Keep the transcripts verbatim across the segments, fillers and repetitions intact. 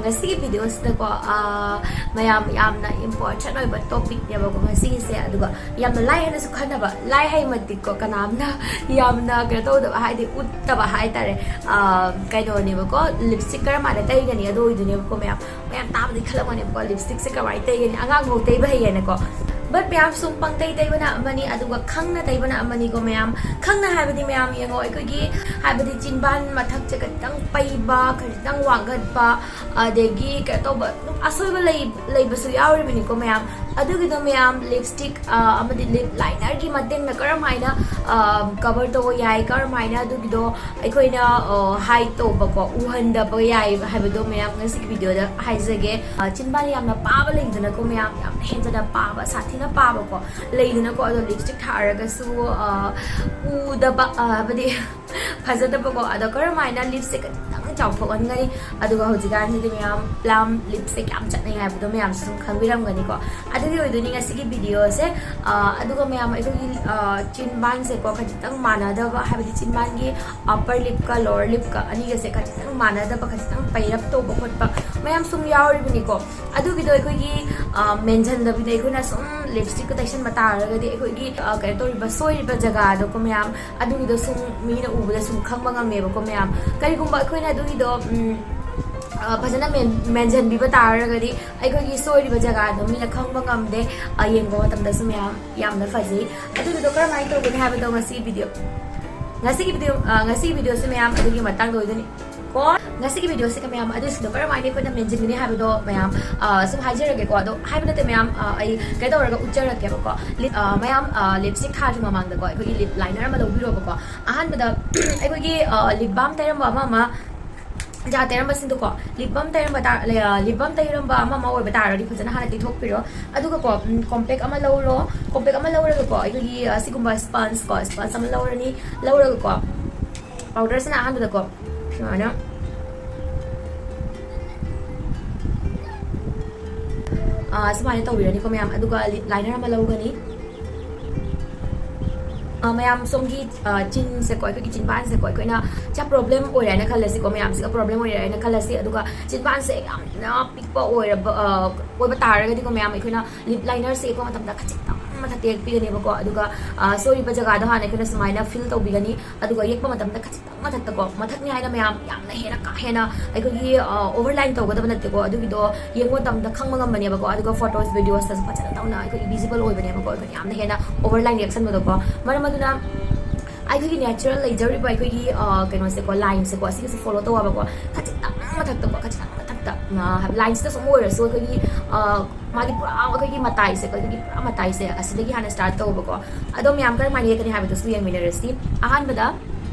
ꯉꯁꯤꯒꯤ ꯚꯤꯗꯤꯑꯣꯁꯤꯗꯀꯣ, ꯑꯥ, ꯃꯌꯥꯝ ꯌꯥꯝꯅ ꯏꯝꯄꯣꯔꯇꯦꯟ ꯑꯣꯏꯕ ꯇꯣꯄꯤꯛꯅꯦꯕꯀꯣ ꯉꯁꯤꯒꯤꯁꯦ꯫ ꯑꯗꯨꯒ ꯌꯥꯝꯅ ꯂꯥꯏ ꯍꯥꯏꯅꯁꯨ ꯈꯟꯅꯕ, ꯂꯥꯏ ꯍꯥꯏꯃꯛꯇꯤꯀꯣ ꯀꯅꯥꯝꯅ ꯌꯥꯝꯅ ꯀꯩꯅꯣ ꯇꯧꯗꯕ, ꯍꯥꯏꯗꯤ ꯎꯠꯇꯕ ꯍꯥꯏꯇꯥꯔꯦ꯫ ꯑꯥ, ꯀꯩꯅꯣꯅꯦꯕꯀꯣ, ꯂꯤꯞꯁꯇꯤꯛ ꯀꯔꯝꯍꯥꯏꯅ ꯇꯩꯒꯅꯤ ꯑꯗꯨ ꯑꯣꯏꯗꯣꯏꯅꯦꯕꯀꯣ ꯃꯌꯥꯝ꯫ ꯃꯌꯥꯝ ꯇꯥꯕꯗꯤ ꯈꯜꯂꯝꯒꯅꯦꯕꯀꯣ, ꯂꯤꯞꯁꯇꯤꯛꯁꯦ ꯀꯃꯥꯏꯅ ꯇꯩꯒꯅꯤ, ꯑꯉꯥꯡꯐꯥꯎ ꯇꯩꯕ ꯍꯩꯌꯦꯅꯀꯣ꯫ ꯕꯠ ꯃꯌꯥꯝ ꯁꯨꯝ ꯄꯪꯇꯩ ꯇꯩꯕꯅ ꯑꯃꯅꯤ, ꯑꯗꯨꯒ ꯈꯪꯅ ꯇꯩꯕꯅ ꯑꯃꯅꯤꯀꯣ ꯃꯌꯥꯝ꯫ ꯈꯪꯅ ꯍꯥꯏꯕꯗꯤ ꯃꯌꯥꯝ ꯌꯦꯡꯉꯣ, ꯑꯩꯈꯣꯏꯒꯤ ꯍꯥꯏꯕꯗꯤ ꯆꯤꯟꯕꯥꯟ ꯃꯊꯛꯁꯦ ꯈꯤꯇꯪ ꯄꯩꯕ, ꯈꯤꯇꯪ ꯋꯥꯡꯈꯠꯄ, ꯑꯗꯒꯤ ꯀꯩꯅꯣ ꯇꯧꯕ, ꯑꯗꯨꯝ ꯑꯁꯣꯏꯕ ꯂꯩ-, ꯂꯩꯕꯁꯨ ꯌꯥꯎꯔꯤꯕꯅꯤꯀꯣ ꯃꯌꯥꯝ꯫ ꯑꯗꯨꯒꯤꯗꯣ ꯃꯌꯥꯝ ꯂꯤꯞꯁꯇꯤꯛ, ꯑ, ꯑꯃꯗꯤ ꯂꯤꯞ ꯂꯥꯏꯅꯔꯒꯤ ꯃꯇꯦꯡꯅ ꯀꯔꯝ ꯍꯥꯏꯅ, ꯑ, ꯀꯚꯔ ꯇꯧꯕ ꯌꯥꯏ, ꯀꯔꯝ ꯍꯥꯏꯅ ꯑꯗꯨꯒꯤꯗꯣ ꯑꯩꯈꯣꯏꯅ, ꯑ, ꯍꯥꯏꯠ ꯇꯧꯕꯀꯣ, ꯎꯍꯟꯗꯕ ꯌꯥꯏ ꯍꯥꯏꯕꯗꯣ ꯃꯌꯥꯝ ꯉꯁꯤꯒꯤ ꯚꯤꯗꯤꯑꯣꯗ ꯍꯥꯏꯖꯒꯦ꯫ ꯑ, ꯆꯤꯟꯕꯥꯟ ꯌꯥꯝꯅ ꯄꯥꯕ ꯂꯩꯗꯅꯀꯣ ꯃꯌꯥꯝ, ꯌꯥꯝꯅ ꯍꯦꯟꯖꯟꯅ ꯄꯥꯕ, ꯁꯥꯊꯤꯅ ꯄꯥꯕꯀꯣ ꯂꯩꯗꯅꯀꯣ, ꯑꯗꯣ ꯂꯤꯞꯁꯇꯤꯛ ꯊꯥꯔꯒꯁꯨ, ꯑ, ꯎꯗꯕ, ꯑ, ꯍꯥꯏꯕꯗꯤ ꯐꯖꯗꯕꯀꯣ꯫ ꯑꯗꯣ ꯀꯔꯝ ꯍꯥꯏꯅ ꯂꯤꯞꯁꯦ ꯈꯤꯇꯪ ꯆꯥꯎꯊꯣꯛꯍꯟꯒꯅꯤ? ꯑꯗꯨꯒ ꯍꯧꯖꯤꯛꯀꯥꯟꯁꯤꯗꯤ ꯃꯌꯥꯝ ꯄ꯭ꯂꯝ ꯂꯤꯞꯁꯦ ꯌꯥꯝ ꯆꯠꯅꯩ ꯍꯥꯏꯕꯗꯣ ꯃꯌꯥꯝꯁꯨ ꯑꯗꯨꯝ ꯈꯪꯕꯤꯔꯝꯒꯅꯤꯀꯣ꯫ ꯑꯗꯨꯒꯤ ꯑꯣꯏꯗꯣꯏꯅꯤ ꯉꯁꯤꯒꯤ ꯚꯤꯗꯤꯑꯣꯁꯦ꯫ ꯑ, ꯑꯗꯨꯒ ꯃꯌꯥꯝ ꯑꯩꯈꯣꯏꯒꯤ, ꯑ, ꯆꯤꯟꯕꯥꯟꯁꯦꯀꯣ ꯈꯖꯤꯛꯇꯪ ꯃꯥꯟꯅꯗꯕ, ꯍꯥꯏꯕꯗꯤ ꯆꯤꯟꯕꯥꯟꯒꯤ ꯑꯞꯄꯔ ꯂꯤꯞꯀ ꯂꯣꯋꯔ ꯂꯤꯞꯀ ꯑꯅꯤꯒꯁꯦ ꯈꯖꯤꯛꯇꯪ ꯃꯥꯟꯅꯗꯕ, ꯈꯖꯤꯛꯇꯪ ꯄꯩꯔꯞ ꯇꯧꯕ ꯈꯣꯠꯄ ꯃꯌꯥꯝ ꯁꯨꯝ ꯌꯥꯎꯔꯤꯕꯅꯤꯀꯣ꯫ ꯑꯗꯨꯒꯤꯗꯣ ꯑꯩꯈꯣꯏꯒꯤ, ꯑ, ꯃꯦꯟꯁꯤꯟꯗꯕꯤꯗ ꯑꯩꯈꯣꯏꯅ ꯁꯨꯝ ꯂꯤꯞꯁꯇꯤꯛꯀ ꯇꯩꯁꯟꯕ ꯇꯥꯔꯒꯗꯤ ꯑꯩꯈꯣꯏꯒꯤ, ꯑ, ꯀꯩꯅꯣ ꯇꯧꯔꯤꯕ ꯁꯣꯏꯔꯤꯕ ꯖꯒꯥꯗꯣꯀꯣ ꯃꯌꯥꯝ, ꯑꯗꯨꯒꯤꯗꯣ ꯁꯨꯝ ꯃꯤꯅ ꯎꯕꯗ ꯁꯨꯝ ꯈꯪꯕ ꯉꯝꯃꯦꯕꯀꯣ ꯃꯌꯥꯝ꯫ ꯀꯔꯤꯒꯨꯝꯕ ꯑꯩꯈꯣꯏꯅ ꯑꯗꯨꯒꯤꯗꯣ, ꯎꯝ, ꯑ, ꯐꯖꯅ ꯃꯦꯟ-, ꯃꯦꯟꯁꯤꯟꯕꯤꯕ ꯇꯥꯔꯒꯗꯤ ꯑꯩꯈꯣꯏꯒꯤ ꯁꯣꯏꯔꯤꯕ ꯖꯒꯥꯗꯣ ꯃꯤꯅ ꯈꯪꯕ ꯉꯝꯗꯦ꯫ ꯑ, ꯌꯦꯡꯕ ꯃꯇꯝꯗꯁꯨ ꯃꯌꯥꯝ ꯌꯥꯝꯅ ꯐꯖꯩ꯫ ꯑꯗꯨꯒꯤꯗꯣ ꯀꯔꯝꯍꯥꯏꯅ ꯇꯧꯒꯅꯤ ꯍꯥꯏꯕꯗꯣ ꯉꯁꯤꯒꯤ ꯚꯤꯗꯤꯑꯣ, ꯉꯁꯤꯒꯤ ꯚꯤꯗꯤꯑꯣ, ꯑ, ꯉꯁꯤꯒꯤ ꯚꯤꯗꯤꯑꯣꯁꯦ ꯃꯌꯥꯝ ꯑꯗꯨꯒꯤ ꯃꯇꯥꯡꯗ ꯑꯣꯏꯗꯣꯏꯅꯤ꯫ ꯀꯣ ꯉꯁꯤꯒꯤ ꯚꯤꯗꯤꯑꯣꯁꯤꯗ ꯃꯌꯥꯝ ꯑꯗꯨꯁꯤꯡꯗꯣ ꯀꯔꯝꯍꯥꯏꯅ ꯑꯩꯈꯣꯏꯅ ꯃꯦꯟꯁꯤꯟꯒꯅꯤ ꯍꯥꯏꯕꯗꯣ ꯃꯌꯥꯝ, ꯑ, ꯁꯨꯝ ꯍꯥꯏꯖꯔꯒꯦꯀꯣ꯫ ꯑꯗꯣ ꯍꯥꯏꯕ ꯅꯠꯇꯦ ꯃꯌꯥꯝ, ꯑ, ꯑꯩ ꯀꯩꯅꯣ ꯇꯧꯔꯒ ꯎꯠꯆꯔꯛꯀꯦꯕꯀꯣ꯫ ꯂꯤꯞ-, ꯑ, ꯃꯌꯥꯝ, ꯑ, ꯂꯤꯞꯁꯇꯤꯛ ꯊꯥꯗ꯭ꯔꯤ ꯃꯃꯥꯡꯗꯀꯣ ꯑꯩꯈꯣꯏꯒꯤ ꯂꯤꯞ ꯂꯥꯏꯅꯔ ꯑꯃ ꯂꯧꯕꯤꯔꯣꯕꯀꯣ꯫ ꯑꯍꯥꯟꯕꯗ ꯑꯩꯈꯣꯏꯒꯤ, ꯑ, ꯂꯤꯞ ꯕꯥꯝ ꯇꯩꯔꯝꯕ ꯑꯃ ꯑꯃ, ꯖꯥ ꯇꯩꯔꯝꯕꯁꯤꯡꯗꯣꯀꯣ, ꯂꯤꯞ ꯕꯥꯝ ꯇꯩꯔꯝꯕ ꯇꯥ-, ꯂꯩ-, ꯑ, ꯂꯤꯞ ꯕꯥꯝ ꯇꯩꯔꯝꯕ ꯑꯃ ꯑꯃ ꯑꯣꯏꯕ ꯇꯥꯔꯒꯗꯤ ꯐꯖꯅ ꯍꯥꯟꯅ ꯇꯩꯊꯣꯛꯄꯤꯔꯣ꯫ ꯑꯗꯨꯒꯀꯣ, ꯎꯝ, ꯀꯣꯝꯄꯦꯛ ꯑꯃ ꯂꯧꯔꯣ꯫ ꯀꯣꯝꯄꯦꯛ ꯑꯃ ꯂꯧꯔꯒꯀꯣ ꯑꯩꯈꯣꯏꯒꯤ, ꯑ, ꯁꯤꯒꯨꯝꯕ ꯁ꯭ꯄꯟꯖꯀꯣ, ꯁ꯭ꯄꯟꯖ ꯑꯃ ꯂꯧꯔꯅꯤ꯫ ꯂꯧꯔꯒꯀꯣ ꯄꯥꯎꯗꯔꯁꯤꯅ ꯑꯍꯥꯟꯕꯗꯀꯣ ꯁꯨꯃꯥꯏꯅ, ꯑꯥ, ꯁꯨꯃꯥꯏꯅ ꯇꯧꯕꯤꯔꯅꯤꯀꯣ ꯃꯌꯥꯝ꯫ ꯑꯗꯨꯒ ꯂꯤꯞ ꯂꯥꯏꯅꯔ ꯑꯃ ꯂꯧꯒꯅꯤ꯫ ꯑ, ꯃꯌꯥꯝ ꯁꯣꯝꯒꯤ, ꯑ, ꯆꯤꯟꯁꯦꯀꯣ, ꯑꯩꯈꯣꯏꯒꯤ ꯆꯤꯟꯕꯥꯟꯁꯦꯀꯣ, ꯑꯩꯈꯣꯏꯅ ꯁꯤꯌꯥ ꯄ꯭ꯔꯣꯕ꯭ꯂꯦꯝ ꯑꯣꯏꯔꯦꯅ ꯈꯜꯂꯁꯤꯀꯣ, ꯃꯌꯥꯝꯁꯤꯒ ꯄ꯭ꯔꯣꯕ꯭ꯂꯦꯝ ꯑꯣꯏꯔꯦꯅ ꯈꯜꯂꯁꯤ꯫ ꯑꯗꯨꯒ ꯆꯤꯟꯕꯥꯟꯁꯦ ꯌꯥꯝꯅ ꯄꯤꯛꯄ ꯑꯣꯏꯔꯕ, ꯑ, ꯑꯣꯏꯕ ꯇꯥꯔꯒꯗꯤꯀꯣ, ꯃꯌꯥꯝ ꯑꯩꯈꯣꯏꯅ ꯂꯤꯞ ꯂꯥꯏꯅꯔꯁꯦ ꯌꯦꯛꯄ ꯃꯇꯝꯗ ꯈꯖꯤꯛꯇꯪ ꯃꯊꯛꯇ ꯌꯦꯛꯄꯤꯒꯅꯦꯕꯀꯣ꯫ ꯑꯗꯨꯒ, ꯑ, ꯁꯣꯏꯔꯤꯕ ꯖꯒꯥꯗꯣ ꯍꯥꯟꯅ ꯑꯩꯈꯣꯏꯅ ꯁꯨꯃꯥꯏꯅ ꯐꯤꯜ ꯇꯧꯕꯤꯒꯅꯤ꯫ ꯑꯗꯨꯒ ꯌꯦꯛꯄ ꯃꯇꯝꯗ ꯈꯖꯤꯛꯇꯪ ꯃꯊꯛꯇꯀꯣ, ꯃꯊꯛꯅꯤ ꯍꯥꯏꯅ ꯃꯌꯥꯝ ꯌꯥꯝꯅ ꯍꯦꯟꯅ ꯀꯥ ꯍꯦꯟꯅ ꯑꯩꯈꯣꯏꯒꯤ, ꯑ, ꯑꯣꯚꯔ ꯂꯥꯏꯟ ꯇꯧꯒꯗꯕ ꯅꯠꯇꯦꯀꯣ꯫ ꯑꯗꯨꯒꯤꯗꯣ ꯌꯦꯡꯕ ꯃꯇꯝꯗ ꯈꯪꯕ ꯉꯝꯕꯅꯦꯕꯀꯣ꯫ ꯑꯗꯨꯒ ꯐꯣꯇꯣꯁ, ꯚꯤꯗꯤꯑꯣꯁꯇꯁꯨ ꯐꯖꯅ ꯇꯧꯅ ꯑꯩꯈꯣꯏꯒꯤ ꯚꯤꯖꯤꯕꯜ ꯑꯣꯏꯕꯅꯦꯕꯀꯣ, ꯑꯩꯈꯣꯏꯅ ꯌꯥꯝꯅ ꯍꯦꯟꯅ ꯑꯣꯚꯔ ꯂꯥꯏꯟ ꯌꯦꯛꯁꯟꯕꯗꯣꯀꯣ꯫ ꯃꯔꯝ ꯑꯗꯨꯅ ꯑꯩꯈꯣꯏꯒꯤ ꯅꯦꯆꯔꯦꯜ ꯂꯩꯖꯔꯤꯕ ꯑꯩꯈꯣꯏꯒꯤ, ꯑ, ꯀꯩꯅꯣꯁꯦꯀꯣ, ꯂꯥꯏꯟꯁꯦꯀꯣ, ꯑꯁꯤꯒꯤꯁꯦ ꯐꯣꯂꯣ ꯇꯧꯋꯕꯀꯣ꯫ ꯈꯖꯤꯛꯇꯪ ꯃꯊꯛꯇꯀꯣ, ꯈꯖꯤꯛꯇꯪ ꯃꯊꯛꯇ, ꯑ, ꯂꯥꯏꯟꯁꯤꯗ ꯁꯨꯝ ꯑꯣꯏꯔꯁꯨ ꯑꯩꯈꯣꯏꯒꯤ, ꯑ, ꯃꯥꯒꯤ ꯄꯨꯔꯥ ꯑꯩꯈꯣꯏꯒꯤ ꯃꯇꯥꯏꯁꯦꯀꯣ, ꯑꯩꯈꯣꯏꯒꯤ ꯄꯨꯔꯥ ꯃꯇꯥꯏꯁꯦ ꯑꯁꯤꯗꯒꯤ ꯍꯥꯟꯅ ꯁ꯭ꯇꯥꯔꯠ ꯇꯧꯕꯀꯣ꯫ ꯑꯗꯣ ꯃꯌꯥꯝ ꯀꯔꯝꯍꯥꯏꯅ ꯌꯦꯛꯀꯅꯤ ꯍꯥꯏꯕꯗꯨꯁꯨ ꯌꯦꯡꯃꯤꯟꯅꯔꯁꯤ꯫ ꯑꯍꯥꯟꯕꯗ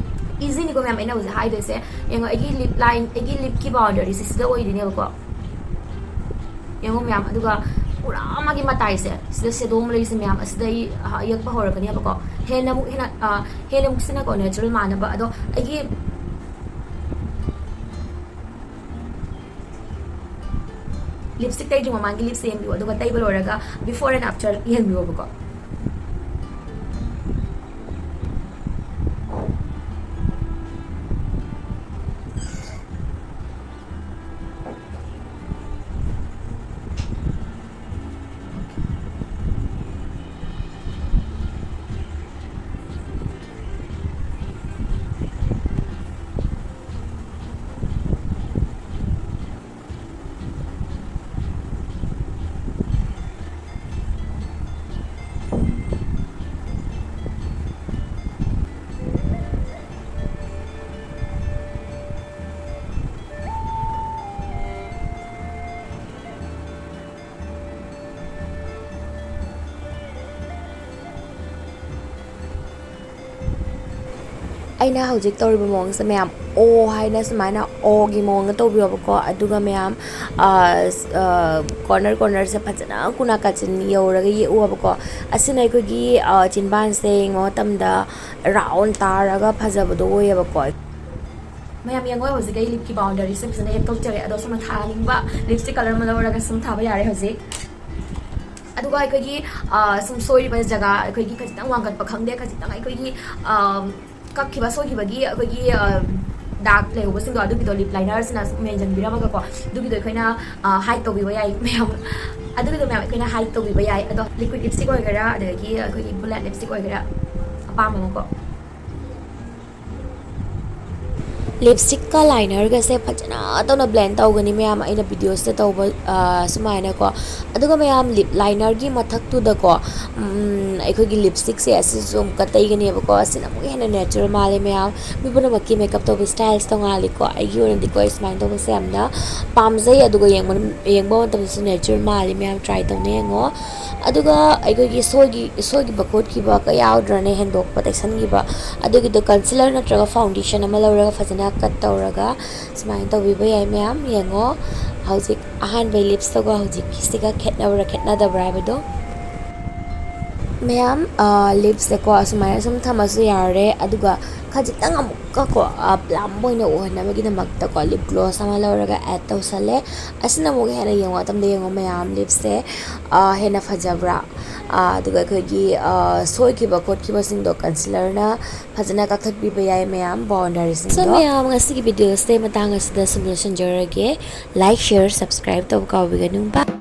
ꯏꯖꯤꯅꯤꯀꯣ ꯃꯌꯥꯝ, ꯑꯩꯅ ꯍꯧꯖꯤꯛ ꯍꯥꯏꯗꯣꯏꯁꯦ꯫ ꯌꯦꯡꯉꯣ, ꯑꯩꯒꯤ ꯂꯤꯞ ꯂꯥꯏꯟ, ꯑꯩꯒꯤ ꯂꯤꯞꯀꯤ ꯕꯥꯎꯟꯗꯔꯤꯁꯦ ꯁꯤꯗ ꯑꯣꯏꯗꯣꯏꯅꯦꯕꯀꯣ꯫ ꯌꯦꯡꯉꯣ ꯃꯌꯥꯝ, ꯑꯗꯨꯒ ꯄꯨꯔꯥ ꯃꯥꯒꯤ ꯃꯇꯥꯏꯁꯦ, ꯁꯤꯗ ꯁꯦꯗꯣ ꯑꯃ ꯂꯩꯔꯤꯁꯦ ꯃꯌꯥꯝ, ꯑꯁꯤꯗ ꯑꯩ, ꯑ, ꯌꯦꯛꯄ ꯍꯧꯔꯛꯀꯅꯦꯕꯀꯣ꯫ ꯍꯦꯟꯅ ꯑꯃꯨꯛ ꯍꯦꯟꯅ, ꯑ, ꯍꯦꯟꯅ ꯑꯃꯨꯛ ꯁꯤꯅꯀꯣ ꯅꯦꯆꯔꯦꯜ ꯃꯥꯟꯅꯕ꯫ ꯑꯗꯣ ꯑꯩꯒꯤ ꯂꯤꯞꯁꯇꯤꯛ ꯇꯩꯗ꯭ꯔꯤ ꯃꯃꯥꯡꯒꯤ ꯂꯤꯞꯁꯦ ꯌꯦꯡꯕꯤꯌꯨ, ꯑꯗꯨꯒ ꯇꯩꯕ ꯂꯣꯏꯔꯒ before and after ꯌꯦꯡꯕꯤꯌꯣꯕꯀꯣ꯫ ꯑꯩꯅ ꯍꯧꯖꯤꯛ ꯇꯧꯔꯤꯕ ꯃꯑꯣꯡꯁꯦ ꯃꯌꯥꯝ ꯑꯣ ꯍꯥꯏꯅ ꯁꯨꯃꯥꯏꯅ ꯑꯣꯒꯤ ꯃꯑꯣꯡꯗ ꯇꯧꯕꯤꯌꯣꯕꯀꯣ꯫ ꯑꯗꯨꯒ ꯃꯌꯥꯝ, ꯑ, ꯀꯣꯔꯅꯔ ꯀꯣꯔꯅꯔꯁꯦ ꯐꯖꯅ ꯀꯨꯅꯥ ꯀꯥꯆꯤꯟ ꯌꯧꯔꯒ ꯌꯦꯛꯎꯕꯀꯣ꯫ ꯑꯁꯤꯅ ꯑꯩꯈꯣꯏꯒꯤ, ꯑ, ꯆꯤꯟꯕꯥꯟꯁꯦ ꯌꯦꯡꯕ ꯃꯇꯝꯗ ꯔꯥꯎꯟ ꯇꯥꯔꯒ ꯐꯖꯕꯗꯣ ꯑꯣꯏꯌꯦꯕꯀꯣ꯫ ꯃꯌꯥꯝ ꯌꯦꯡꯉꯣ, ꯍꯧꯖꯤꯛ ꯑꯩ ꯂꯤꯞꯀꯤ ꯕꯥꯎꯟꯗꯔꯤꯁꯦ ꯐꯖꯅ ꯌꯦꯛꯊꯣꯛꯆꯔꯦ꯫ ꯑꯗꯣ ꯁꯣꯝꯅ ꯊꯥꯅꯤꯡꯕ ꯂꯤꯞꯁꯇꯤꯛ ꯀꯂꯔ ꯑꯃ ꯂꯧꯔꯒ ꯁꯨꯝ ꯊꯥꯕ ꯌꯥꯔꯦ ꯍꯧꯖꯤꯛ꯫ ꯑꯗꯨꯒ ꯑꯩꯈꯣꯏꯒꯤ ꯁꯨꯝ ꯁꯣꯏꯔꯤꯕ ꯖꯒꯥ, ꯑꯩꯈꯣꯏꯒꯤ ꯈꯖꯤꯛꯇꯪ ꯋꯥꯡꯈꯠꯄ ꯈꯪꯗꯦ, ꯈꯖꯤꯛꯇꯪ ꯑꯩꯈꯣꯏꯒꯤ ꯀꯛꯈꯤꯕ ꯁꯣꯏꯈꯤꯕꯒꯤ ꯑꯩꯈꯣꯏꯒꯤ ꯗꯥꯛ ꯂꯩꯍꯧꯕꯁꯤꯡꯗꯣ, ꯑꯗꯨꯒꯤꯗꯣ ꯂꯤꯞ ꯂꯥꯏꯅꯔꯁꯤꯅ ꯁꯨꯝ ꯃꯦꯟꯁꯤꯟꯕꯤꯔꯝꯃꯒꯀꯣ, ꯑꯗꯨꯒꯤꯗꯣ ꯑꯩꯈꯣꯏꯅ ꯍꯥꯏꯠ ꯇꯧꯕꯤꯕ ꯌꯥꯏ ꯃꯌꯥꯝ꯫ ꯑꯗꯨꯒꯤꯗꯣ ꯃꯌꯥꯝ ꯑꯩꯈꯣꯏꯅ ꯍꯥꯏꯠ ꯇꯧꯕꯤꯕ ꯌꯥꯏ꯫ ꯑꯗꯣ ꯂꯤꯀ꯭ꯋꯤꯠ ꯂꯤꯞꯁꯇꯤꯛ ꯑꯣꯏꯒꯦꯔꯥ, ꯑꯗꯒꯤ ꯑꯩꯈꯣꯏꯒꯤ ꯕꯨꯂꯦꯠ ꯂꯤꯞꯁꯇꯤꯛ ꯑꯣꯏꯒꯦꯔꯥ, ꯑꯄꯥꯝꯕ ꯑꯃꯀꯣ꯫ ꯂꯤꯞꯁꯇꯤꯛꯀ ꯂꯥꯏꯅꯔꯒꯁꯦ ꯐꯖꯅ ꯇꯧꯅ ꯕ꯭ꯂꯦꯟ ꯇꯧꯒꯅꯤ ꯃꯌꯥꯝ, ꯑꯩꯅ ꯚꯤꯗꯤꯑꯣꯁꯤꯗ ꯇꯧꯕ ꯁꯨꯃꯥꯏꯅꯀꯣ꯫ ꯑꯗꯨꯒ ꯃꯌꯥꯝ, ꯂꯤꯞ ꯂꯥꯏꯅꯔꯒꯤ ꯃꯊꯛꯇꯨꯗꯀꯣ ꯑꯩꯈꯣꯏꯒꯤ ꯂꯤꯞꯁꯇꯤꯛꯁꯦ ꯑꯁꯤꯁꯨ ꯑꯃꯨꯛꯀ ꯇꯩꯒꯅꯦꯕꯀꯣ꯫ ꯑꯁꯤꯅ ꯑꯃꯨꯛ ꯍꯦꯟꯅ ꯅꯦꯆꯔꯦꯜ ꯃꯥꯜꯂꯦ ꯃꯌꯥꯝ꯫ ꯃꯤ ꯄꯨꯝꯅꯃꯛꯀꯤ ꯃꯦꯀꯞ ꯇꯧꯕ ꯁ꯭ꯇꯥꯏꯜꯁ ꯇꯣꯉꯥꯜꯂꯤꯀꯣ꯫ ꯑꯩꯒꯤ ꯑꯣꯏꯅꯗꯤꯀꯣ ꯑꯩ ꯁꯨꯃꯥꯏꯅ ꯇꯧꯕꯁꯦ ꯌꯥꯝꯅ ꯄꯥꯝꯖꯩ꯫ ꯑꯗꯨꯒ ꯌꯦꯡꯕ ꯌꯦꯡꯕ ꯃꯇꯝꯗꯁꯨ ꯅꯦꯆꯔꯦꯜ ꯃꯥꯜꯂꯤ ꯃꯌꯥꯝ, ꯇ꯭ꯔꯥꯏ ꯇꯧꯅ ꯌꯦꯡꯉꯣ꯫ ꯑꯗꯨꯒ ꯑꯩꯈꯣꯏꯒꯤ ꯁꯣꯏꯈꯤꯕ ꯈꯣꯠꯈꯤꯕ ꯀꯌꯥ ꯌꯥꯎꯗ꯭ꯔꯅꯦ, ꯍꯦꯟꯗꯣꯛꯄ ꯇꯩꯁꯟꯈꯤꯕ, ꯑꯗꯨꯒꯤꯗꯣ ꯀꯟꯁꯤꯂꯔ ꯅꯠꯇ꯭ꯔꯒ ꯐꯥꯎꯟꯗꯦꯁꯟ ꯑꯃ ꯂꯧꯔꯒ ꯐꯖꯅ ꯀꯠ ꯇꯧꯔꯒ ꯁꯨꯃꯥꯏꯅ ꯇꯧꯕꯤꯕ ꯌꯥꯏ ꯃꯌꯥꯝ꯫ ꯌꯦꯡꯉꯣ, ꯍꯧꯖꯤꯛ ꯑꯍꯥꯟꯕꯒꯤ ꯂꯤꯞꯁꯇꯨꯒ ꯍꯧꯖꯤꯛꯀꯤꯁꯤꯒ ꯈꯦꯠꯅꯕ꯭ꯔꯥ ꯈꯦꯠꯅꯗꯕ꯭ꯔꯥ ꯍꯥꯏꯕꯗꯣ꯫ ꯃꯌꯥꯝ, ꯂꯤꯞꯁꯦꯀꯣ ꯑꯁꯨꯃꯥꯏꯅ ꯁꯨꯝ ꯊꯝꯃꯁꯨ ꯌꯥꯔꯦ꯫ ꯑꯗꯨꯒ ꯈꯖꯤꯛꯇꯪ ꯑꯃꯨꯛꯀꯀꯣ ꯄ꯭ꯂꯝ ꯑꯣꯏꯅ ꯎꯍꯟꯅꯕꯒꯤꯗꯃꯛꯇꯀꯣ ꯂꯤꯞ ꯒ꯭ꯂꯣꯁ ꯑꯃ ꯂꯧꯔꯒ ꯑꯦꯗ ꯇꯧꯁꯜꯂꯦ꯫ ꯑꯁꯤꯅ ꯑꯃꯨꯛ ꯍꯦꯟꯅ ꯌꯦꯡꯉꯣ, ꯑꯇꯝꯗ ꯌꯦꯡꯉꯣ ꯃꯌꯥꯝ, ꯂꯤꯞꯁꯦ ꯍꯦꯟꯅ ꯐꯖꯕ꯭ꯔꯥ? ꯑꯗꯨꯒ ꯑꯩꯈꯣꯏꯒꯤ ꯁꯣꯏꯈꯤꯕ ꯈꯣꯠꯈꯤꯕꯁꯤꯡꯗꯣ ꯀꯟꯁꯤꯂꯔꯅ ꯐꯖꯅ ꯀꯛꯊꯠꯄꯤꯕ ꯌꯥꯏ ꯃꯌꯥꯝ, ꯕꯥꯎꯟꯗꯔꯤꯁꯤꯡꯗꯣ꯫ So ꯃꯌꯥꯝ, ꯉꯁꯤꯒꯤ ꯚꯤꯗꯤꯑꯣꯁꯦ ꯃꯇꯥꯡ ꯑꯁꯤꯗ ꯁꯨꯝ ꯂꯣꯏꯁꯤꯟꯖꯔꯒꯦ꯫ ꯂꯥꯏꯛ, ꯁꯤꯌꯔ, ꯁꯕꯁꯀ꯭ꯔꯥꯏꯕ ꯇꯧꯕ ꯀꯥꯎꯕꯤꯒꯅꯨ꯫ Bye꯫